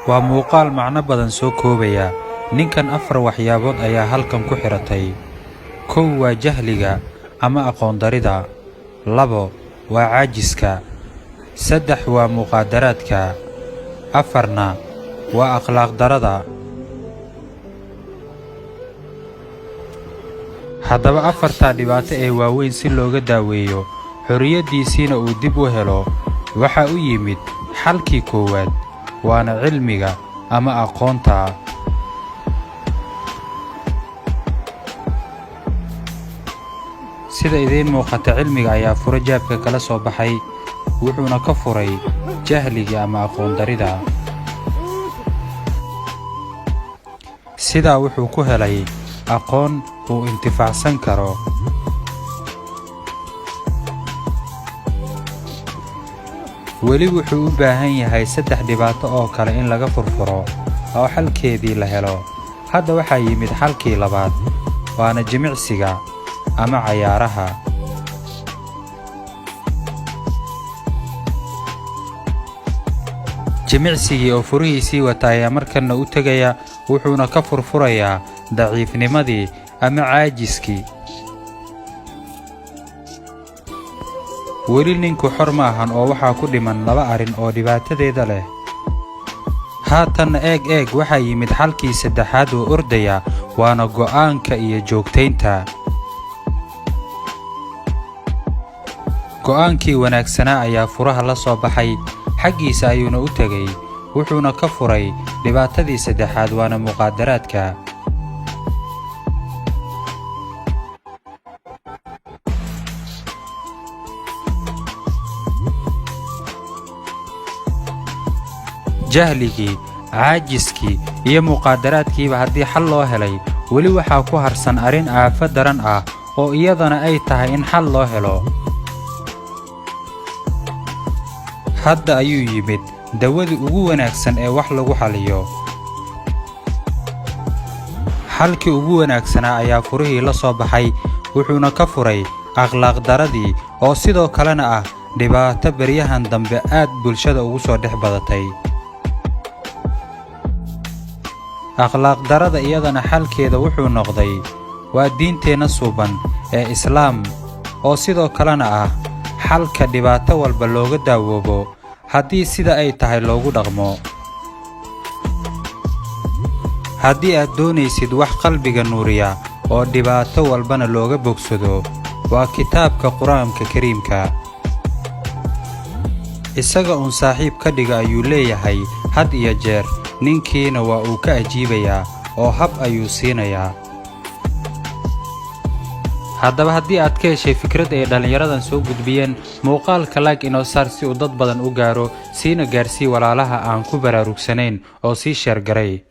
Waa muuqaal macno badan soo koobaya. Ninkan afar waxyaabood ayaa halkan ku xiratay. Kow waa jahliga ama aqoon darida. Labo waa caajiska. Saddex waa muqaadaraadka. Afarna waa akhlaaq darada. Haddaba afartaa dhibaato ee waaweyn si looga daaweeyo, xorriyaddiisiina uu dib u helo, waxa u yimid xalkii koowaad, waana cilmiga ama aqoonta. Sida idiin muuqata, cilmiga ayaa furo jaabka kala soo baxay, wuxuuna ka furay jahliga ama aqoon darida. Sidaa wuxuu ku helay aqoon uu intifaacsan karo. Weli wuxuu u baahan yahay saddex dhibaato oo kale in laga furfuro oo xalkeedii la helo. Hadda waxaa yimid xalkii labaad, waana jimicsiga ama cayaaraha. Jimicsigii oo furihiisii wata ayaa markanna u tegaya, wuxuuna ka furfurayaa daciifnimadii ama caajiskii. Weli ninku xor ma ahan oo waxaa ku dhiman laba arrin oo dhibaatadeeda leh. Haatanna eeg eeg, waxaa yimid xalkii saddexaad oo ordaya, waana go'aanka iyo joogtaynta. Go'aankii wanaagsanaa ayaa furaha la soo baxay, xaggiisa ayuuna u tegey, wuxuuna ka furay dhibaatadii saddexaad, waana muqaadaraadka. Jahligii, caajiskii iyo muqaadaraadkiiba haddii xal loo helay, weli waxaa ku harsan arrin aafo daran ah oo iyadana ay tahay in xal loo helo. Hadda ayuu yimid dawadii ugu wanaagsan ee wax lagu xalliyo. Xalkii ugu wanaagsanaa ayaa furihii la soo baxay, wuxuuna ka furay akhlaaq daradii oo sidoo kalena ah dhibaato beryahan dambe aad bulshada ugu soo dhex badatay. Akhlaaq darada iyadana xalkeeda wuxuu noqday waa diinteenna suuban ee Islaam, oo sidoo kalena ah xalka dhibaato walba looga daawoobo haddii sida ay tahay loogu dhaqmo. Haddii aad doonaysid wax qalbiga nuuriya oo dhibaato walbana looga bogsado, waa kitaabka Qur-aanka Kariimka. Isaga uun saaxiib ka dhiga ayuu leeyahay had iyo jeer, ninkiina waa uu ka ajiibayaa oo hab ayuu siinayaa. Haddaba haddii aad ka heshay fikrad ay dhallinyaradan soo gudbiyeen, muuqaalka like inoo saar si uu dad badan u gaaro, siina gaarsii walaalaha aan ku baraarugsanayn oo sii share garay.